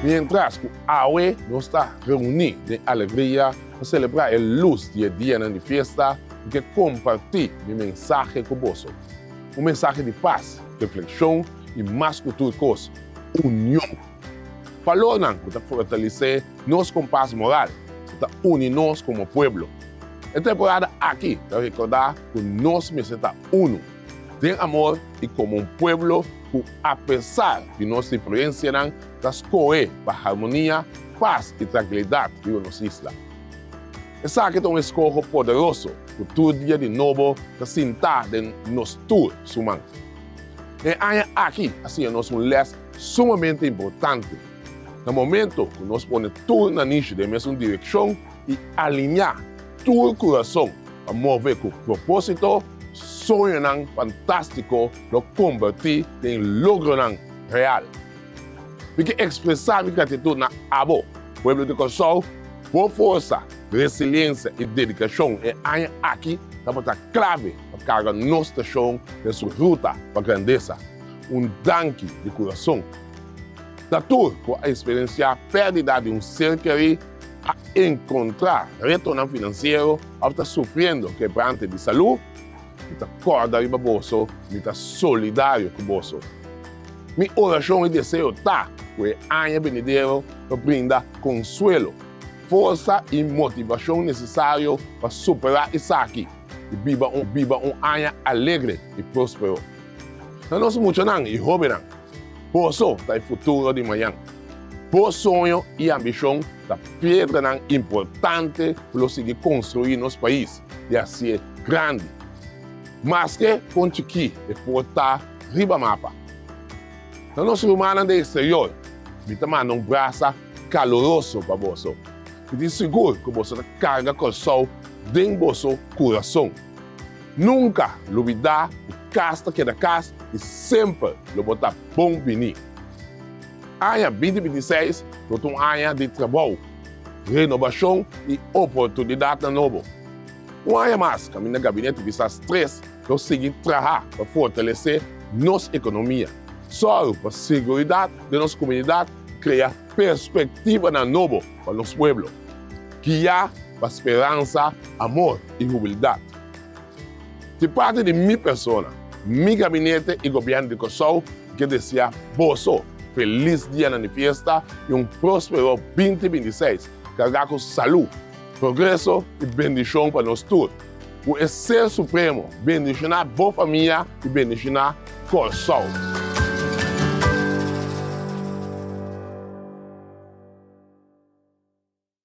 Mientras ku awe nos ta reuní den alegria pa selebrá e lus di e dianan di fiesta, mi ke kompartí mi mensahe ku boso. Un mensahe di pas, reflekshon i mas ku tur kos, union. Balornan ku ta fortalesé nos kompas moral, ku ta uni nos komo pueblo. E temporada aki ta rekordá ku nos mester ta unu den amor i komo un pueblo ku apesar di nos diferensianan ta skohe pa harmonia, pas i trankilidat riba nos isla. Esaki ta un eskoho poderoso ku tur dia di nobo ta sintá den nos tur su man. E aña aki a siña nos un lès sumamente importante. Na momento ku nos pone tur nanishi den mesun direkshon i aliñá tur kurason pa move ku propósito, soñonan fantástiko lo kombertí den logronan real. Mi ke ekspresá mi gratitut na abo, pueblo di Kòrsou, bo forsa, resiliensia i dedikashon e aña aki tabata klave pa karga nos nashon den su ruta pa grandesa. Un danki di kurason na tur ku a eksperensiá pèrdida di un ser kerí, a enkontrá retonan finansiero òf ta sufriendo kebrante di salú. Mi ta kòrda riba boso, mi ta solidario ku boso. Mi orashon i deseo ta ku e aña benidero lo brinda konsuelo, forsa i motivashon nesesario pa superá esaki i biba un biba un aña alegre i próspero. Na nos muchanan i hóbennan, boso ta e futuro di mañan. Bo soño i ambishon ta piedranan importante ku lo sigui konstruí nos pais i hasié grandi. Maske kon chikí e por ta riba mapa. Na nos rumannan den eksterior, mi ta manda un brasa kaluroso pa boso. Mi tin sigur ku boso ta karga Kòrsou den boso kurason. Nunka lubidá ku kas ta keda kas i semper lo bo ta bon biní. Aña 2026 lo ta un aña di trabou, renobashon i oportunidatnan nobo. Un aña mas kaminda Gabinete Pisas Tres lo sigui traha pa fortalesé nos ekonomia, sòru pa seguridat den nos komunidat i krea perspektivanan nobo pa nos pueblo, guiá pa speransa, amor i humildat. Di parti di mi persona, mi gabinete i gobièrnu di Kòrsou ke deseá boso felis dianan di fiesta i un próspero 2026 kargá ku salú, progreso i bendishon pa nos tur. Ku e Ser Supremo bendishoná bo famia i bendishoná Kòrsou.